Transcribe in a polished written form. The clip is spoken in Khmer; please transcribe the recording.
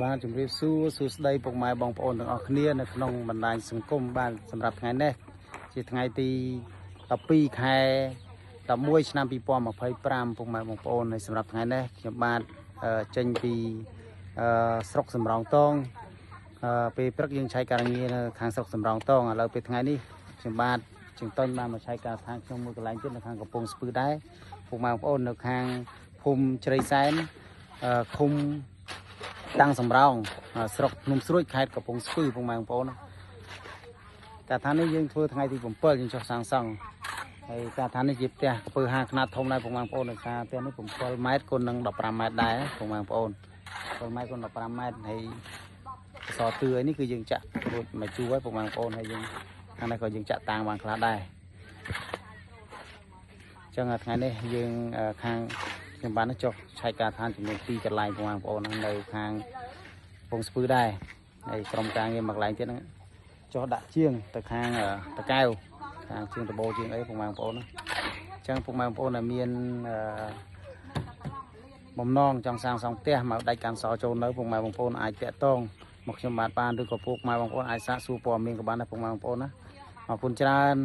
បាទជម្រាបសួរសួស្តីពុកម៉ែបងប្អូនទាំងអស់គ្នានៅក្នុងបណ្ដាញសង្គមបាទសម្រាប់ថ្ងៃនេះជាថ្ងៃទី12ខែ11ឆ្នាំ2025ពុកម៉ែបងប្អូនហើយសម្រាប់ថ្ងៃនេះខ្ញុំបាទចេញពីស្រុកសំរោងតងពេលព្រឹកយើងឆែកការងារនៅខាងស្រុកសំរោងតងឥឡូវពេលថ្ងៃនេះខ្ញុំបាទជាងតុញបានមកឆែកការដ្ឋានខ្ញុំមួយកន្លែងទៀតនៅខាងកំពង់ស្ពឺដែរពុកម៉ែបងប្អូននៅខាងភូមិជ្រៃសែនឃុំតាំងសំរោងស្រុកភ្នំស្រួចខេត្តកំពង់ស្ពឺពុកម៉ែបងប្អូនការដ្ឋាននេះយើងធ្វើថ្ងៃទី7យើងចុះសាងសង់ហើយការដ្ឋាននេះជាផ្ទះកពើ5ខ្នាតធំដែរពុកម៉ែបងប្អូនដោយសារផ្ទះនេះ7ម៉ែត្រគុណនឹង15ម៉ែត្រដែរពុកម៉ែបងប្អូន7ម៉ែត្រគុណ15ម៉ែត្រហើយសទឿអីនេះគឺយើងចាក់រួចមកជួរហើយពុកម៉ែបងប្អូនហើយយើងខាងនេះក៏យើងចាក់តាំងបានខ្លះដែរអញ្ចឹងថ្ងៃនេះយើងខាងខ្ញុំបានចុះឆែកការដ្ឋានចំនួន2កន្លែងពុកម៉ែបងប្អូននៅខាងកំពង់ស្ពឺដែរហើយក្រុមការងារមួយកន្លែងទៀតហ្នឹងចុះដាក់ជាងទៅខាងតកែវខាងជាងដបោជាងអីពុកម៉ែបងប្អូនណាអញ្ចឹងពុកម៉ែបងប្អូនដែលមានបំណងចង់សាងសង់ផ្ទះមកដាច់កាន់សោចូលនៅពុកម៉ែបងប្អូនអាចតាក់ទងមកខ្ញុំបាទបានឬក៏ពុកម៉ែបងប្អូនអាចសាកសួរព័ត៌មានក៏បានដែរពុកម៉ែបងប្អូនណាអរគុណច្រើន